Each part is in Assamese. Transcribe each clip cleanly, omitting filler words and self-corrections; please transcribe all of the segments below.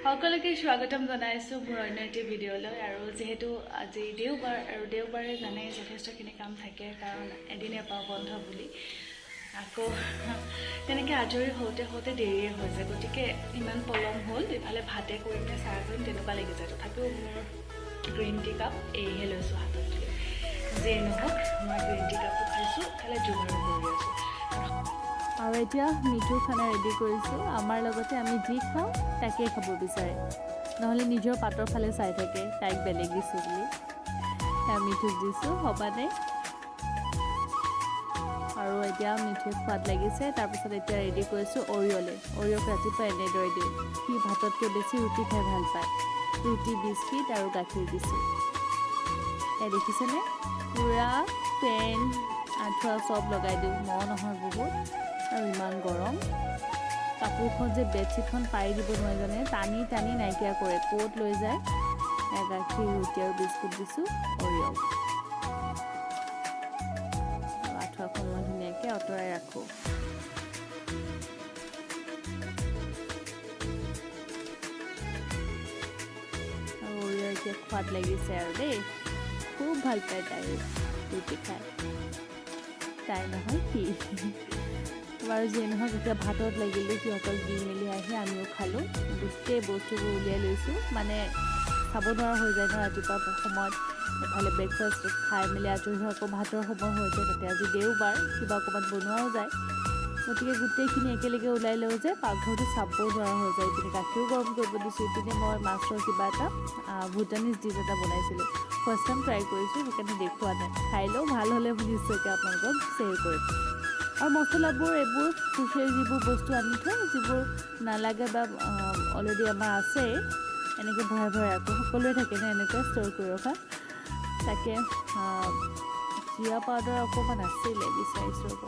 সকলোকে স্বাগতম জনাইছোঁ মোৰ অন্য এটি ভিডিঅ'লৈ। আৰু যিহেতু আজি দেওবাৰ, আৰু দেওবাৰে জানে যথেষ্টখিনি কাম থাকে, কাৰণ এদিনে পাওঁ বন্ধ বুলি। আকৌ তেনেকৈ আজৰি হওঁতে হওঁতে দেৰিয়ে হৈ যায়, গতিকে ইমান পলম হ'ল। ইফালে ভাতে কৰিম নে চাহ কৰিম তেনেকুৱা লাগি যায়। তথাপিও মোৰ গ্ৰীণ টি কাপ এইহে লৈছোঁ হাতত লৈ। যিয়ে নহওক, মই গ্ৰীণ টি কাপো খাইছোঁ, ইফালে যোগাৰো কৰি আছোঁ। আৰু এতিয়া মিঠুৰ খানা ৰেডি কৰিছোঁ। আমাৰ লগতে আমি যি খাওঁ তাকেই খাব বিচাৰে, নহ'লে নিজৰ পাতৰ ফালে চাই থাকে, তাইক বেলেগ দিছোঁ বুলি। সেয়া মিঠুক দিছোঁ সমানে। আৰু এতিয়া মিঠুৱে খোৱাত লাগিছে। তাৰপিছত এতিয়া ৰেডি কৰিছোঁ অৰিয়লে। অৰিয়ক ৰাতিপুৱা এনেদৰে দিওঁ। সি ভাততকৈ বেছি ৰুটি খাই ভাল পায়। ৰুটি, বিস্কিট আৰু গাখীৰ দিছোঁ। এয়া দেখিছেনে, পূৰা ফেন, আঁঠুৱা চব লগাই দিওঁ। মহ নহয় বহুত আৰু ইমান গৰম। কাপোৰখন যে বেডশ্বীটখন পাৰি দিব নোৱাৰি জানে, টানি টানি নাইকিয়া কৰে, ক'ত লৈ যায়। এয়া গাখীৰ, ৰুটি আৰু বিস্কুট দিছোঁ অৰিয়ক। আৰু আঁঠুৱাখন মই ধুনীয়াকৈ আঁতৰাই ৰাখোঁ। আৰু অৰিয় এতিয়া খোৱাত লাগিছে আৰু দেই। খুব ভাল পায় তাই ৰুটি খাই। তাই নহয়, সি। বাৰু যিয়ে নহওক, এতিয়া ভাতত লাগিলোঁ। সিহঁতক দি মেলি আহি আমিও খালোঁ। গোটেই বস্তুবোৰ উলিয়াই লৈছোঁ, মানে চাব নোৱাৰা হৈ যায় ন ৰাতিপুৱা সময়ত। এফালে ব্ৰেকফাষ্ট খাই মেলি আজৰি হৈ আকৌ ভাতৰ সময় হৈ যায়। তাতে আজি দেওবাৰ, কিবা অকণমান বনোৱাও যায়। গতিকে গোটেইখিনি একেলগে ওলাই লওঁ যে পাকঘৰটো চাবও নোৱাৰা হৈ যায়। ইপিনে গাখীৰো গৰম কৰিব দিছোঁ, ইপিনে মই মাছৰ কিবা এটা ভূটানিজ ডিছ এটা বনাইছিলোঁ। ফাৰ্ষ্ট টাইম ট্ৰাই কৰিছোঁ, সেইকাৰণে দেখুওৱা নাই। খাই লওঁ, ভাল হ'লে মই নিশ্চয়কৈ আপোনালোকক শ্বেয়াৰ কৰিম। আৰু মছলাবোৰ এইবোৰ ফিছৰ যিবোৰ বস্তু আনি থওঁ, যিবোৰ নালাগে বা অলৰেডি আমাৰ আছেই, এনেকৈ ভৰাই ভৰাই ৰাখোঁ। সকলোৱে থাকে ন এনেকৈ ষ্ট'ৰ কৰি ৰখা। তাকে জিৰা পাউডাৰ অকণমান আছিলে, বিচাৰিছোঁ ৰ'ব।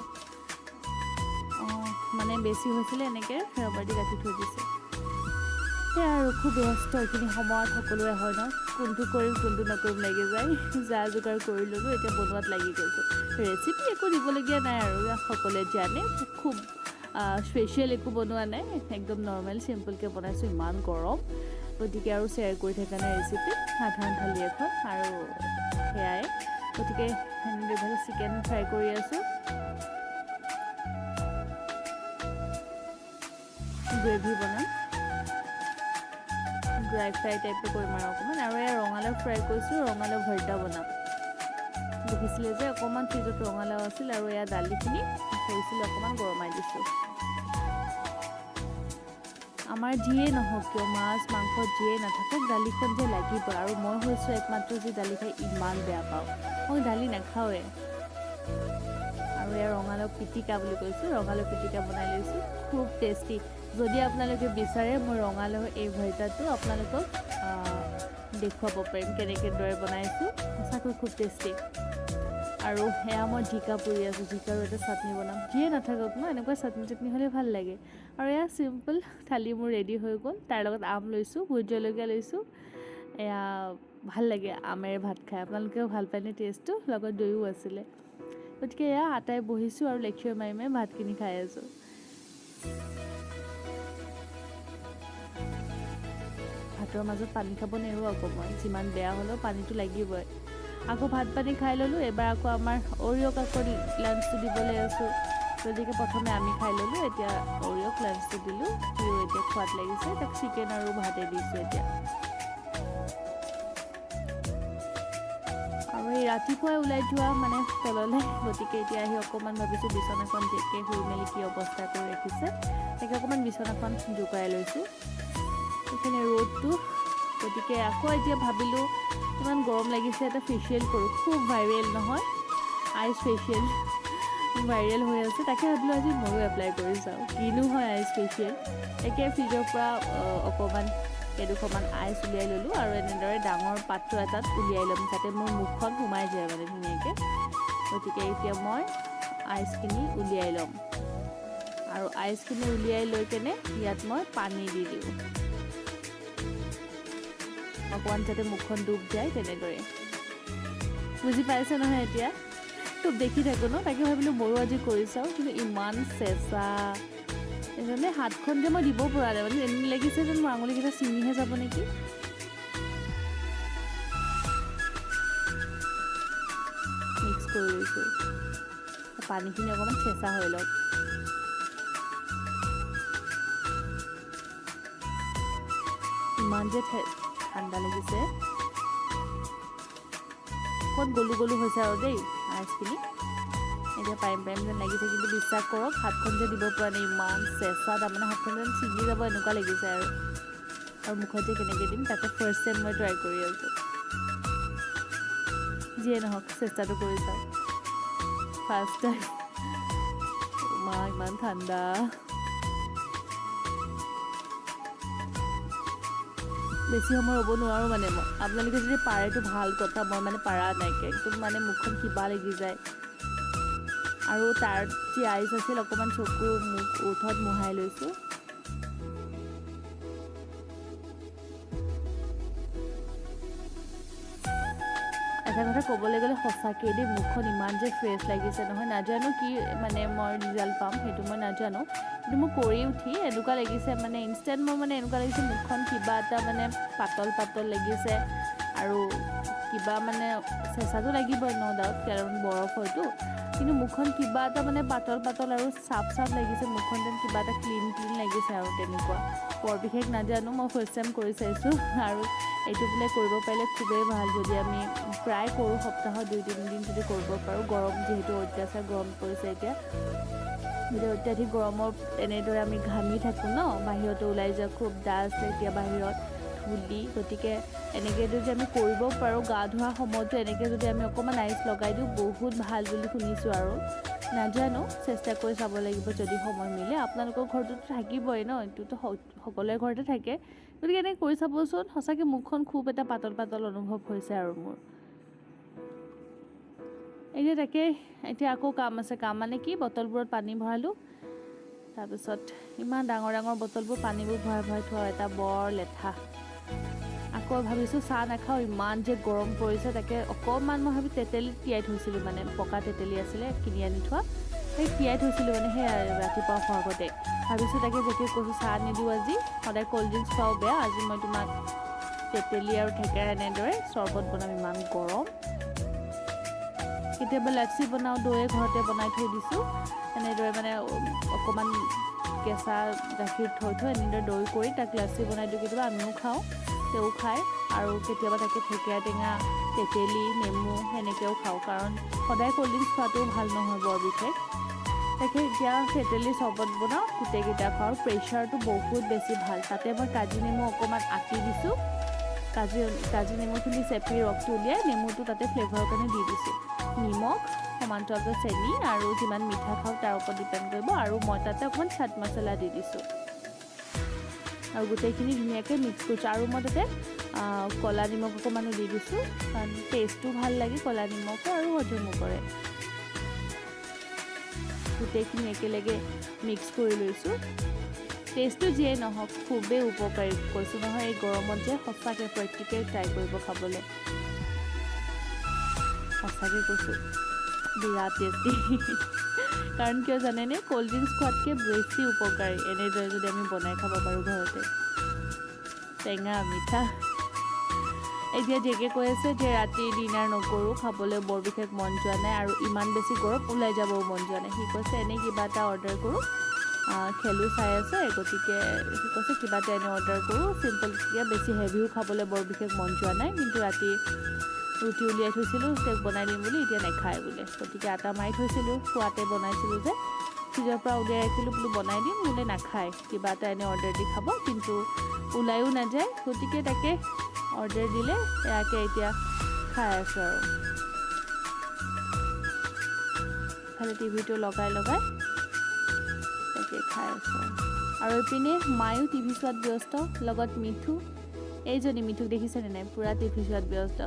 অঁ, মানে বেছি হৈছিলে, এনেকৈ ৰবাৰ দি গাঁঠি থৈ দিছে। সেয়া আৰু খুব ব্যস্ত এইখিনি সময়ত সকলোৰে হয় ন, কোনটো কৰিম কোনটো নকৰিম লাগি যায়। যা যোগাৰ কৰি ল'লোঁ, এতিয়া বনোৱাত লাগি গৈছোঁ। ৰেচিপি একো দিবলগীয়া নাই আৰু, সকলোৱে জানে। খুব স্পেচিয়েল একো বনোৱা নাই, একদম নৰ্মেল চিম্পলকৈ বনাইছোঁ। ইমান গৰম, গতিকে আৰু শ্বেয়াৰ কৰি থকা নাই ৰেচিপি। সাধাৰণ থালি এখন আৰু সেয়াই। গতিকে সেনেদৰে ইফালে চিকেন ফ্ৰাই কৰি আছোঁ, গ্ৰেভি বনাম, ড্ৰাই ফ্ৰাই টাইপৰ কৰিম আৰু অকণমান। আৰু এয়া ৰঙালাও ফ্ৰাই কৰিছোঁ, ৰঙালাও ভৰ্তা বনাম। দেখিছিলে যে অকণমান ফ্ৰিজত ৰঙালাও আছিল। আৰু এয়া দালিখিনি হৈছিলে, অকণমান গৰমাই দিছোঁ। আমাৰ যিয়ে নহওক কিয়, মাছ মাংস যিয়ে নাথাকক, দালিখন যে লাগিব। আৰু মই হৈছোঁ একমাত্ৰ যি দালি খাই ইমান বেয়া পাওঁ। মই দালি নাখাওঁৱে। আৰু এয়া ৰঙালাও পিটিকা বুলি কৈছোঁ, ৰঙালাও পিটিকা বনাই লৈছোঁ, খুব টেষ্টি। যদি আপোনালোকে বিচাৰে, মই ৰঙালাও এই ভৰ্তাটো আপোনালোকক দেখুৱাব পাৰিম কেনেকৈ দৰে বনাইছোঁ। সঁচাকৈ খুব টেষ্টি। আৰু সেয়া মই জিকা পুৰি আছোঁ, জিকাৰো এটা চাটনি বনাম। যিয়ে নাথাকক ন, এনেকুৱা চাটনি চাটনি হ'লে ভাল লাগে। আৰু এয়া চিম্পল থালি মোৰ ৰেডি হৈ গ'ল। তাৰ লগত আম লৈছোঁ, ভোট জলকীয়া লৈছোঁ। এয়া ভাল লাগে আমেৰে ভাত খাই। আপোনালোকেও ভাল পায়নে টেষ্টটো? লগত দৈও আছিলে। গতিকে এয়া আটাই বহিছোঁ আৰু লেকচাৰ মাৰি মাৰি ভাতখিনি খাই আছোঁ। ভাতৰ মাজত পানী খাব নেৰোঁ আকৌ মই, যিমান বেয়া হ'লেও পানীটো লাগিবই। আকৌ ভাত পানী খাই ল'লোঁ। এবাৰ আকৌ আমাৰ অৰিয়ক আকৌ লাঞ্চটো দিবলৈ আছোঁ। গতিকে প্ৰথমে আমি খাই ল'লোঁ, এতিয়া অৰিয়ক লাঞ্চটো দিলোঁ। সিও এতিয়া খোৱাত লাগিছে। তাক চিকেন আৰু ভাতে দিছোঁ এতিয়া। আৰু এই ৰাতিপুৱাই ওলাই যোৱা মানে তললৈ, গতিকে এতিয়া আহি অকণমান ভাবিছোঁ বিচনাখন জেকে শুই মেলি কি অৱস্থা কৰি ৰাখিছে, তাকে অকণমান বিচনাখন জোকাই লৈছোঁ। এইখিনি ৰ'দটো, গতিকে আকৌ এতিয়া ভাবিলোঁ ইমান গৰম লাগিছে, এটা ফেচিয়েল কৰোঁ। খুব ভাইৰেল নহয়, আইচ ফেচিয়েল ভাইৰেল হৈ আছে। তাকে ভাবিলোঁ আজি ময়ো এপ্লাই কৰি চাওঁ, কিনো হয় আইচ ফেচিয়েল। তাকে ফ্ৰিজৰ পৰা অকণমান কেইডোখৰমান আইচ উলিয়াই ল'লোঁ আৰু এনেদৰে ডাঙৰ পাত্ৰ এটাত উলিয়াই ল'ম, যাতে মোৰ মুখখন সোমাই যায় মানে ধুনীয়াকৈ। গতিকে এতিয়া মই আইচখিনি উলিয়াই ল'ম আৰু আইচখিনি উলিয়াই লৈ কেনে ইয়াত মই পানী দি দিওঁ অকণমান, যাতে মুখখন ডুব যায় তেনেদৰে। বুজি পাইছে নহয়? এতিয়া খুব দেখি থাকোঁ ন, তাকে ভাবিলোঁ ময়ো আজি কৰি চাওঁ। কিন্তু ইমান চেঁচা। তাৰপিছতে হাতখন যে মই দিব পৰা নাই, মানে এনে লাগিছে যেন মোৰ আঙুলিকেইটা ছিঙিহে যাব নেকি। মিক্স কৰি লৈছোঁ, পানীখিনি অকণমান চেঁচা হৈ লওক। ইমান যে ঠাণ্ডা লাগিছে, অকণ গলো গলো হৈছে আৰু দেই আইচখিনি। এতিয়া পাৰিম পাৰিম যেন লাগিছে, কিন্তু বিশ্বাস কৰক হাতখন যে দিব পৰা নাই, ইমান চেঁচা, তাৰমানে হাতখন যেন ছিঙি যাব এনেকুৱা লাগিছে আৰু। আৰু মুখত যে কেনেকৈ দিম, তাতে ফাৰ্ষ্ট টাইম মই ট্ৰাই কৰি আছোঁ। যিয়ে নহওক চেষ্টাটো কৰি চাওঁ, ফাৰ্ষ্ট টাইম। মা ইমান ঠাণ্ডা। বেছি সময় ৰ'ব নোৱাৰোঁ মানে মই। আপোনালোকে যদি পাৰেতো ভাল কথা, মই মানে পাৰা নাইকিয়া, একদম মানে মুখখন কিবা লাগি যায়। আৰু তাৰ যি আইচ আছিল অকণমান চকু মুখ ওঠত মোহাই লৈছোঁ। এটা কথা ক'বলৈ গ'লে সঁচাকেই দেই, মুখখন ইমান যে ফ্ৰেছ লাগিছে নহয়, নাজানো কি মানে মই ৰিজাল্ট পাম সেইটো মই নাজানো, কিন্তু মোৰ কৰি উঠি এনেকুৱা লাগিছে মানে ইনষ্টেণ্ট মোৰ মানে এনেকুৱা লাগিছে মুখখন কিবা এটা মানে পাতল পাতল লাগিছে আৰু কিবা মানে চেঁচাটো লাগিবই ন' ডাউট, কাৰণ বৰফ হয়তো, কিন্তু মুখখন কিবা এটা মানে পাতল পাতল আৰু চাফ চাফ লাগিছে, মুখখন যেন কিবা এটা ক্লিন ক্লিন লাগিছে আৰু তেনেকুৱা। বৰ বিশেষ নাজানো, মই ফাৰ্ষ্ট টাইম কৰি চাইছোঁ আৰু এইটো বোলে কৰিব পাৰিলে খুবেই ভাল, যদি আমি প্ৰায় কৰোঁ সপ্তাহত 2-3 দিন যদি কৰিব পাৰোঁ। গৰম যিহেতু অত্যাচাৰ গৰম পৰিছে এতিয়া, যদি অত্যাধিক গৰমত এনেদৰে আমি ঘামি থাকোঁ ন, বাহিৰতো ওলাই যাওঁ, খুব ডাষ্ট এতিয়া বাহিৰত ধূলি, গতিকে এনেকৈ যদি আমি কৰিব পাৰোঁ, গা ধোৱা সময়তো এনেকৈ যদি আমি অকণমান আইচ লগাই দিওঁ বহুত ভাল বুলি শুনিছোঁ আৰু। নাজানো, চেষ্টা কৰি চাব লাগিব যদি সময় মিলে। আপোনালোকৰ ঘৰটোতো থাকিবই ন, এইটোতো সকলোৰে ঘৰতে থাকে, গতিকে এনেকৈ কৰি চাবচোন। সঁচাকৈ মুখখন খুব এটা পাতল পাতল অনুভৱ হৈছে আৰু মোৰ এতিয়া। তাকে এতিয়া আকৌ কাম আছে, কাম মানে কি, বটলবোৰত পানী ভৰালোঁ, তাৰপিছত ইমান ডাঙৰ ডাঙৰ বটলবোৰ পানীবোৰ ভৰাই ভৰাই থোৱা এটা বৰ লেঠা। আকৌ ভাবিছোঁ চাহ নাখাওঁ, ইমান যে গৰম পৰিছে, তাকে অকণমান মই ভাবি তেতেলী তিয়াই থৈছিলোঁ, মানে পকা তেতেলী আছিলে কিনি আনি থোৱা, সেই তিয়াই থৈছিলোঁ মানে সেই ৰাতিপুৱা খোৱাৰ আগতে। ভাবিছোঁ তাকে জেঠীক কৈছোঁ চাহ নিদিওঁ আজি, সদায় ক'ল্ড ড্ৰিংকছ খোৱাও বেয়া, আজি মই তোমাক তেতেলী আৰু থেকেৰা এনেদৰে চৰবত বনাম, ইমান গৰম। কেতিয়াবা লাচ্চি বনাওঁ, দৈয়ে ঘৰতে বনাই থৈ দিছোঁ এনেদৰে, মানে অকণমান কেঁচা গাখীৰ থৈ থৈ এনেদৰে দৈ কৰি তাক লাচ্চি বনাই দিওঁ, কেতিয়াবা আমিও খাওঁ, তেওঁ খায়। আৰু কেতিয়াবা তাকে থেকেৰা টেঙা, তেতেলী, নেমু সেনেকৈও খাওঁ, কাৰণ সদায় ক'ল্ড ড্ৰিংকছ খোৱাটোও ভাল নহয় বৰ বিশেষ। তাকে এতিয়া তেতেলী চৰবত বনাওঁ, গোটেইকেইটা খাওঁ। প্ৰেছাৰটো বহুত বেছি ভাল, তাতে মই কাজি নেমু অকণমান আঁকি দিছোঁ, কাজি নেমুখিনি চেপি ৰসটো উলিয়াই নেমুটো তাতে ফ্লেভাৰৰ কাৰণে দি দিছোঁ। নিমখ সমান্তৰালকৈ চেনি আৰু যিমান মিঠা খাওঁ তাৰ ওপৰত ডিপেণ্ড কৰিব, আৰু মই তাতে অকণমান চাট মছলা দি দিছোঁ আৰু গোটেইখিনি ধুনীয়াকৈ মিক্স কৰিছোঁ। আৰু মই তাতে ক'লা নিমখ অকণমানো দি দিছোঁ, কাৰণ টেষ্টটো ভাল লাগে ক'লা নিমখৰ আৰু হজমো কৰে। গোটেইখিনি একেলগে মিক্স কৰি লৈছোঁ। টেষ্টটো যিয়েই নহওক খুবেই উপকাৰী, কৈছোঁ নহয়, এই গৰমত যে সঁচাকৈ প্ৰত্যেকেই ট্ৰাই কৰিব খাবলৈ, সঁচাকৈ কৈছোঁ বিৰাট টেষ্টি। কাৰণ কিয় জানেনে, ক'ল্ড ড্ৰিংকছ খোৱাতকৈ বেছি উপকাৰী এনেদৰে যদি আমি বনাই খাব পাৰোঁ ঘৰতে, টেঙা মিঠা। এতিয়া জেকে কৈ আছে যে ৰাতি ডিনাৰ নকৰোঁ, খাবলৈ বৰ বিশেষ মন যোৱা নাই আৰু ইমান বেছি গৰম ওলাই যাবও মন যোৱা নাই। সি কৈছে এনেই কিবা এটা অৰ্ডাৰ কৰোঁ, খেলো চাই আছে, গতিকে সি কৈছে কিবা এটা এনেই অৰ্ডাৰ কৰোঁ চিম্পলকৈ, বেছি হেভিও খাবলৈ বৰ বিশেষ মন যোৱা নাই। কিন্তু ৰাতি ৰুটি উলিয়াই থৈছিলোঁ তেওঁক বনাই দিম বুলি, এতিয়া নাখায় বোলে, গতিকে আটা মাৰি থৈছিলোঁ, পুৱাতে বনাইছিলোঁ যে, ফ্ৰিজৰ পৰা উলিয়াই ৰাখিলোঁ, বোলো বনাই দিম, বোলে নাখায়, কিবা এটা এনেই অৰ্ডাৰ দি খাব, কিন্তু ওলায়ো নাযায়, গতিকে তাকে অৰ্ডাৰ দিলে, সেয়াকে এতিয়া খাই আছোঁ। আৰু ইফালে টিভিটো লগাই লগাই তাকে খাই আছোঁ। আৰু এইপিনে মায়ো টিভি চোৱাত ব্যস্ত, লগত মিঠু, এইজনী মিঠুক দেখিছেনে নাই, পূৰা টিভি চোৱাত ব্যস্ত।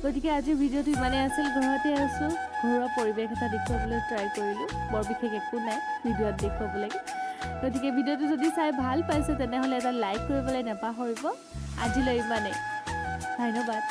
গতিকে আজিৰ ভিডিঅ'টো ইমানেই আছিল, ঘৰতে আছোঁ, ঘৰুৱা পৰিৱেশ এটা দেখুৱাবলৈ ট্ৰাই কৰিলোঁ, বৰ বিশেষ একো নাই ভিডিঅ'ত দেখুৱাবলৈ। গতিকে ভিডিঅ'টো যদি চাই ভাল পাইছে তেনেহ'লে এটা লাইক কৰিবলৈ নাপাহৰিব। আজিলৈ ইমানেই, ধন্যবাদ।